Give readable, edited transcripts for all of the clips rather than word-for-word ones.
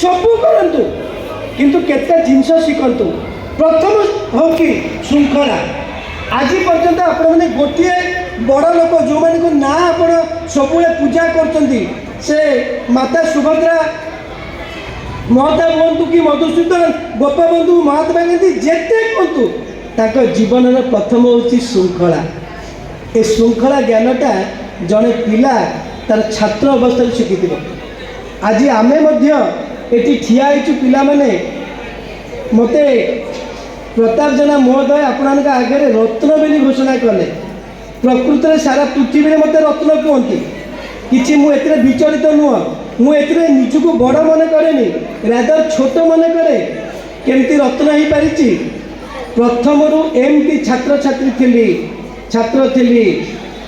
ସବୁ କରନ୍ତୁ, କିନ୍ତୁ କେତେ ଜିନିଷ ଶିଖନ୍ତୁ। ପ୍ରଥମ ହେଉଛି ଶୃଙ୍ଖଳା। ଆଜି ପର୍ଯ୍ୟନ୍ତ ଆପଣମାନେ ଗୋଟିଏ ବଡ଼ ଲୋକ, ଯେଉଁମାନଙ୍କୁ ନାଁ ଆପଣ ସବୁବେଳେ ପୂଜା କରୁଛନ୍ତି, ସେ ମାତା ସୁଭଦ୍ରା ମହତାବ ହୁଅନ୍ତୁ କି ମଧୁସୂଦନ, ଗୋପବନ୍ଧୁ, ମହାତ୍ମା ଗାନ୍ଧୀ, ଯେତେ କୁହନ୍ତୁ, ତାଙ୍କ ଜୀବନର ପ୍ରଥମ ହେଉଛି ଶୃଙ୍ଖଳା। ଏ ଶୃଙ୍ଖଳା ଜ୍ଞାନଟା ଜଣେ ପିଲା ତାର ଛାତ୍ର ଅବସ୍ଥାରୁ ଶିଖିଥିବ। ଆଜି ଆମେ ମଧ୍ୟ ଏଠି ଠିଆ ହେଇଛୁ ପିଲାମାନେ। ମୋତେ ପ୍ରତାପ ଜେନା ମହୋଦୟ ଆପଣଙ୍କ ଆଗରେ ରତ୍ନ ବୋଲି ଘୋଷଣା କଲେ। ପ୍ରକୃତରେ ସାରା ପୃଥିବୀରେ ମୋତେ ରତ୍ନ କୁହନ୍ତି। କିଛି ମୁଁ ଏଥିରେ ବିଚଳିତ ନୁହଁ। ମୁଁ ଏଥିରେ ନିଜକୁ ବଡ଼ ମନେ କରେନି, ରାଦର ଛୋଟ ମନେ କରେ। କେମିତି ରତ୍ନ ହେଇପାରିଛି? ପ୍ରଥମରୁ ଏମିତି ଛାତ୍ରଛାତ୍ରୀ ଥିଲି, ଛାତ୍ର ଥିଲି,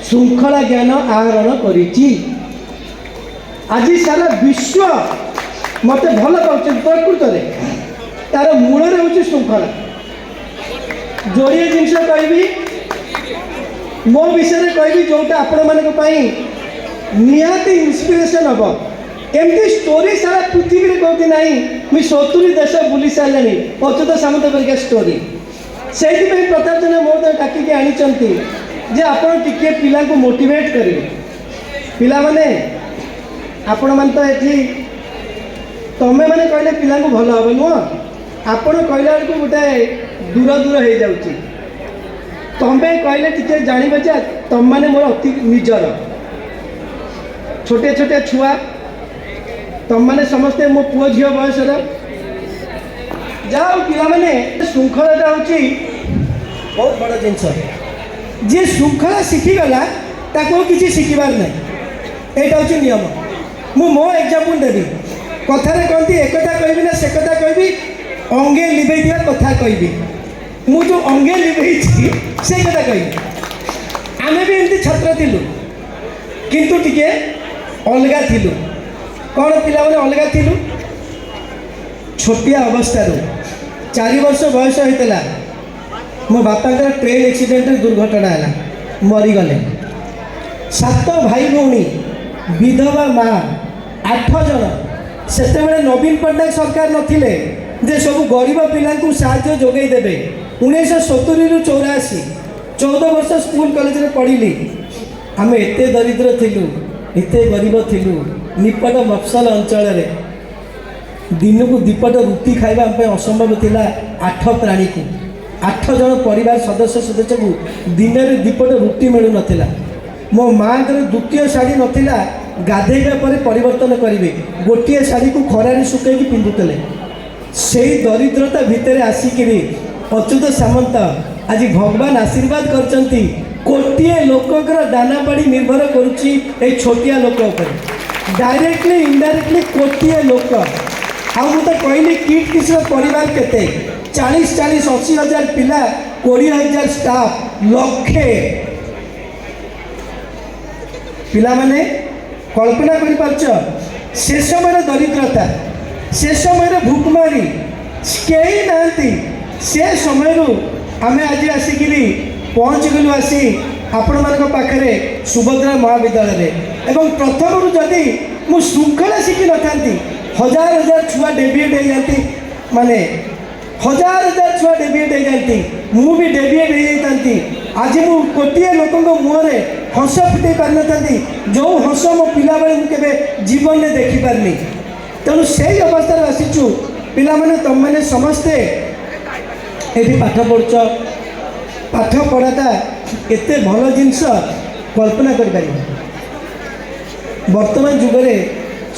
ଶୃଙ୍ଖଳା ଜ୍ଞାନ ଆହରଣ କରିଛି। ଆଜି ସାରା ବିଶ୍ୱ ମୋତେ ଭଲ ପାଉଛନ୍ତି। ପ୍ରକୃତରେ ତାର ମୂଳରେ ହେଉଛି ଶୃଙ୍ଖଳା। ଯୋଡ଼ିଏ ଜିନିଷ କହିବି, ମୋ ବିଷୟରେ କହିବି, ଯେଉଁଟା ଆପଣମାନଙ୍କ ପାଇଁ ନିହାତି ଇନ୍ସପିରେସନ୍ ହେବ। ଏମିତି ଷ୍ଟୋରି ସାରା ପୃଥିବୀରେ କେଉଁଠି ନାହିଁ। ମୁଁ 70 ଦେଶ ବୁଲି ସାରିଲେଣି, ଅଚ୍ୟୁତ ସାମନ୍ତ ପରିକା ଷ୍ଟୋରି। ସେଇଥିପାଇଁ ପ୍ରତାପ ଜେନା ମହୋଦୟ ଡାକିକି ଆଣିଛନ୍ତି ଯେ ଆପଣ ଟିକିଏ ପିଲାଙ୍କୁ ମୋଟିଭେଟ୍ କରିବେ। ପିଲାମାନେ, ଆପଣମାନେ ତ ଏଠି, ତମେମାନେ କହିଲେ ପିଲାଙ୍କୁ ଭଲ ହେବ ନୁହଁ। ଆପଣ କହିଲା ବେଳକୁ ଗୋଟେ ଦୂର ଦୂର ହେଇଯାଉଛି। ତମେ କହିଲେ ଟିକେ ଜାଣିବ ଯେ ତମମାନେ ମୋର ଅତି ନିଜର। ଛୋଟିଆ ଛୋଟିଆ ଛୁଆ ତମମାନେ ସମସ୍ତେ, ମୋ ପୁଅ ଝିଅ ବୟସର। ଯାହା ହଉ ପିଲାମାନେ, ଶୃଙ୍ଖଳାଟା ହେଉଛି ବହୁତ ବଡ଼ ଜିନିଷ। ଯିଏ ଶୃଙ୍ଖଳା ଶିଖିଗଲା, ତାକୁ ଆଉ କିଛି ଶିଖିବାର ନାହିଁ। ଏଇଟା ହେଉଛି ନିୟମ। ମୁଁ ମୋ ଏକ୍ଜାମ୍ପଲ୍ ଦେବି। କଥାରେ କହନ୍ତି, ଏକଥା କହିବି ନା ସେ କଥା କହିବି, ଅଙ୍ଗେ ଲିଭେଇଥିବା କଥା କହିବି। ମୁଁ ଯେଉଁ ଅଙ୍ଗେ ଲିଭେଇଛି, ସେଇ କଥା କହିବି। ଆମେ ବି ଏମିତି ଛାତ୍ର ଥିଲୁ, କିନ୍ତୁ ଟିକେ ଅଲଗା ଥିଲୁ। କ'ଣ ପିଲାମାନେ ଅଲଗା ଥିଲୁ? ଛୋଟିଆ ଅବସ୍ଥାରୁ, 4 ବର୍ଷ ବୟସ ହେଇଥିଲା, ମୋ ବାପାଙ୍କର ଟ୍ରେନ୍ ଆକ୍ସିଡେଣ୍ଟରେ ଦୁର୍ଘଟଣା ହେଲା, ମରିଗଲେ। ସାତ ଭାଇ ଭଉଣୀ, ବିଧବା ମା, ଆଠ ଜଣ। ସେତେବେଳେ ନବୀନ ପଟ୍ଟନାୟକ ସରକାର ନଥିଲେ ଯେ ସବୁ ଗରିବ ପିଲାଙ୍କୁ ସାହାଯ୍ୟ ଯୋଗାଇ ଦେବେ। 1970ରୁ 84, 14 ବର୍ଷ ସ୍କୁଲ କଲେଜରେ ପଢ଼ିଲି। ଆମେ ଏତେ ଦରିଦ୍ର ଥିଲୁ, ଏତେ ଗରିବ ଥିଲୁ, ନିପଟ ମଫସଲ ଅଞ୍ଚଳରେ ଦିନକୁ ଦିପଟ ରୁଟି ଖାଇବା ଆମ ପାଇଁ ଅସମ୍ଭବ ଥିଲା। ଆଠ ପ୍ରାଣୀକୁ, ଆଠ ଜଣ ପରିବାର ସଦସ୍ୟ ସଦସ୍ୟକୁ ଦିନରେ ଦିପଟ ରୁଟି ମିଳୁନଥିଲା। ମୋ ମାଆଙ୍କର ଦ୍ୱିତୀୟ ଶାଢ଼ୀ ନଥିଲା, ଗାଧେଇବା ପରେ ପରିବର୍ତ୍ତନ କରିବେ। ଗୋଟିଏ ଶାଢ଼ୀକୁ ଖରାରେ ଶୁଖେଇକି ପିନ୍ଧୁଥିଲେ। ସେଇ ଦରିଦ୍ରତା ଭିତରେ ଆସିକିରି ଅଚ୍ୟୁତ ସାମନ୍ତ ଆଜି ଭଗବାନ ଆଶୀର୍ବାଦ କରିଛନ୍ତି। କୋଟିଏ ଲୋକଙ୍କର ଦାନା ପାଣି ନିର୍ଭର କରୁଛି ଏଇ ଛୋଟିଆ ଲୋକ ଉପରେ, ଡାଇରେକ୍ଟଲି ଇନଡାଇରେକ୍ଟଲି କୋଟିଏ ଲୋକ। ଆଉ ମୁଁ ତ କହିଲି କିଟ୍ କିସ୍ର ପରିବାର କେତେ, 40 40 80 ହଜାର ପିଲା, 20 ହଜାର ଷ୍ଟାଫ୍, ଲକ୍ଷେ। ପିଲାମାନେ, କଳ୍ପନା କରିପାରୁଛ ସେ ସମୟର ଦରିଦ୍ରତା, ସେ ସମୟରେ ଭୁକମାରି, କେହି ନାହାନ୍ତି। ସେ ସମୟରୁ ଆମେ ଆଜି ଆସିକିରି ପହଞ୍ଚିଗଲୁ ଆସି ଆପଣମାନଙ୍କ ପାଖରେ ସୁଭଦ୍ରା ମହାବିଦ୍ୟାଳୟରେ। ଏବଂ ପ୍ରଥମରୁ ଯଦି ମୁଁ ଶୃଙ୍ଖଳା ଶିଖିନଥାନ୍ତି, ହଜାର ହଜାର ଛୁଆ ଡେଭିଏଟ୍ ହେଇଯାନ୍ତି। ମାନେ ହଜାର ହଜାର ଛୁଆ ଡେଭିଏଟ୍ ହେଇଯାନ୍ତି, ମୁଁ ବି ଡେଭିଏଟ୍ ହେଇଯାଇଥାନ୍ତି। ଆଜି ମୁଁ କୋଟିଏ ଲୋକଙ୍କ ମୁହଁରେ ହସ ଫୁଟେଇ ପାରିନଥାନ୍ତି, ଯେଉଁ ହସ ମୋ ପିଲାବେଳେ ମୁଁ କେବେ ଜୀବନରେ ଦେଖିପାରିନି। ତେଣୁ ସେଇ ଅବସ୍ଥାରେ ଆସିଛୁ। ପିଲାମାନେ, ତୁମେମାନେ ସମସ୍ତେ ଏଠି ପାଠ ପଢ଼ୁଛ। ପାଠ ପଢ଼ାଟା ଏତେ ଭଲ ଜିନିଷ, କଳ୍ପନା କରିପାରିବ। ବର୍ତ୍ତମାନ ଯୁଗରେ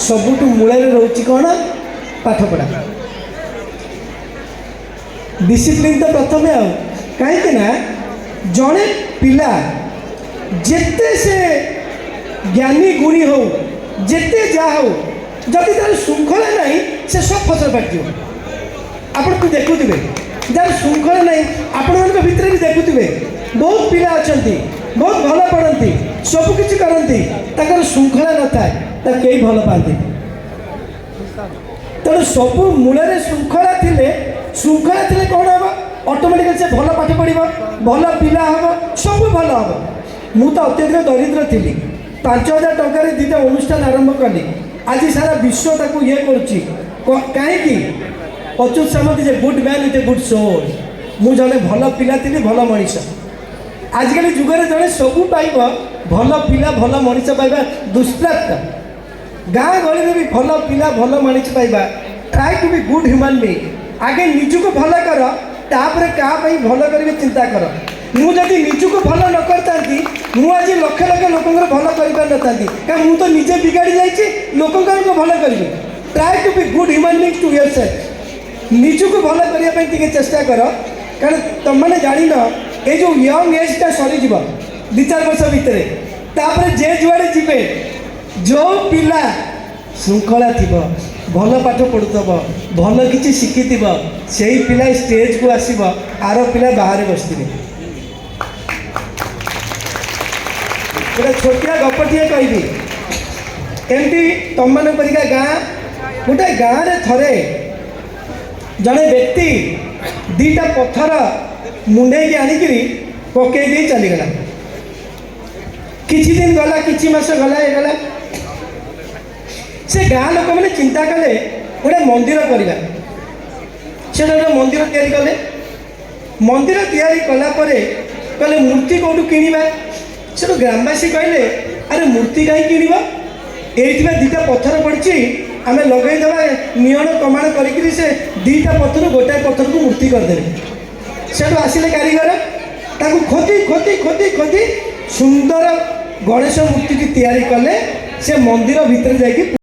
ସବୁଠୁ ମୂଳରେ ରହୁଛି କ'ଣ? ପାଠପଢ଼ା, ଡିସିପ୍ଲିନ୍ ତ ପ୍ରଥମେ। ଆଉ କାହିଁକି ନା ଜଣେ ପିଲା ଯେତେ ସେ ଜ୍ଞାନୀ ଗୁଣୀ ହଉ, ଯେତେ ଯାହା ହଉ, ଯଦି ତାର ଶୃଙ୍ଖଳା ନାହିଁ, ସେ ସବୁ ଫସର ଫାଟିଯିବ। ଆପଣ ତ ଦେଖୁଥିବେ, ଯାହାର ଶୃଙ୍ଖଳା ନାହିଁ, ଆପଣମାନଙ୍କ ଭିତରେ ବି ଦେଖୁଥିବେ, ବହୁତ ପିଲା ଅଛନ୍ତି, ବହୁତ ଭଲ ପଢ଼ନ୍ତି, ସବୁ କିଛି କରନ୍ତି, ତାଙ୍କର ଶୃଙ୍ଖଳା ନଥାଏ, ତାକୁ କେହି ଭଲ ପାଆନ୍ତି। ତେଣୁ ସବୁ ମୂଳରେ ଶୃଙ୍ଖଳା ଥିଲେ, ଶୃଙ୍ଖଳା ଥିଲେ କ'ଣ ହେବ? ଅଟୋମେଟିକାଲି ସେ ଭଲ ପାଠ ପଢ଼ିବ, ଭଲ ପିଲା ହେବ, ସବୁ ଭଲ ହେବ। ମୁଁ ତ ଅତ୍ୟଧିକ ଦରିଦ୍ର ଥିଲି। 5000 ଟଙ୍କାରେ ଦୁଇଟା ଅନୁଷ୍ଠାନ ଆରମ୍ଭ କଲି। ଆଜି ସାରା ବିଶ୍ୱ ତାକୁ ଇଏ କରୁଛି। କାହିଁକି? Achyuta Samanta is a good man with a good soul. ମୁଁ ଜଣେ ଭଲ ପିଲା ଥିଲି, ଭଲ ମଣିଷ। ଆଜିକାଲି ଯୁଗରେ ଜଣେ ସବୁ ପାଇବ, ଭଲ ପିଲା ଭଲ ମଣିଷ ପାଇବା ଦୁଷ୍ପ୍ରାପ୍ତ। ଗାଁ ଗହଳିରେ ବି ଭଲ ପିଲା ଭଲ ମଣିଷ ପାଇବା। Try to be good human being. ଆଗେ ନିଜକୁ ଭଲ କର, ତାପରେ କାହା ପାଇଁ ଭଲ କରିବେ ଚିନ୍ତା କର। ମୁଁ ଯଦି ନିଜକୁ ଭଲ ନ କରିଥାନ୍ତି, ମୁଁ ଆଜି ଲକ୍ଷ ଲକ୍ଷ ଲୋକଙ୍କର ଭଲ କରିପାରିନଥାନ୍ତି। କାରଣ ମୁଁ ତ ନିଜେ ବିଗାଡ଼ି ଯାଇଛି, ଲୋକଙ୍କର ଭଲ କରିବି? Try to be good human being to yourself. ନିଜକୁ ଭଲ କରିବା ପାଇଁ ଟିକେ ଚେଷ୍ଟା କର। କାରଣ ତମମାନେ ଜାଣିନ, ଏଇ ଯେଉଁ ୟଙ୍ଗ ଏଜ୍ଟା ସରିଯିବ 2-4 ବର୍ଷ ଭିତରେ, ତାପରେ ଯେ ଯୁଆଡ଼େ ଯିବେ। ଯେଉଁ ପିଲା ଶୃଙ୍ଖଳା ଥିବ, ଭଲ ପାଠ ପଢ଼ୁଥିବ, ଭଲ କିଛି ଶିଖିଥିବ, ସେଇ ପିଲା ଷ୍ଟେଜକୁ ଆସିବ, ଆର ପିଲା ବାହାରେ ବସିଥିବେ। ଗୋଟେ ଛୋଟିଆ ଗପଟିଏ କହିବି। ଏମିତି ତମମାନଙ୍କ ପରିକା ଗାଁ, ଗୋଟେ ଗାଁରେ ଥରେ ଜଣେ ବ୍ୟକ୍ତି ଦୁଇଟା ପଥର ମୁଣ୍ଡେଇକି ଆଣିକିରି ପକେଇ ଦେଇ ଚାଲିଗଲା। କିଛି ଦିନ ଗଲା, କିଛି ମାସ ଗଲା, ଏ ଗଲା। ସେ ଗାଁ ଲୋକମାନେ ଚିନ୍ତା କଲେ, ଗୋଟେ ମନ୍ଦିର କରିବା। ସେଟା ଗୋଟେ ମନ୍ଦିର ତିଆରି କଲେ। ମନ୍ଦିର ତିଆରି କଲା ପରେ କହିଲେ, ମୂର୍ତ୍ତି କେଉଁଠୁ କିଣିବା? ସେଠୁ ଗ୍ରାମବାସୀ କହିଲେ, ଆରେ ମୂର୍ତ୍ତି କାହିଁ କିଣିବ? ଏଇଠି ବା ଦୁଇଟା ପଥର ପଡ଼ିଛି, ଆମେ ଲଗେଇଦେବା। ନିଅଣ କମାଣ କରିକିରି ସେ ଦୁଇଟା ପଥର ଗୋଟାଏ ପଥରକୁ ମୂର୍ତ୍ତି କରିଦେବେ। ସେଠୁ ଆସିଲେ କାରିଗର, ତାକୁ ଖୋଦି ଖୋଦି ଖୋଦି ଖୋଦି ସୁନ୍ଦର ଗଣେଶ ମୂର୍ତ୍ତିଟି ତିଆରି କଲେ। ସେ ମନ୍ଦିର ଭିତରେ ଯାଇକି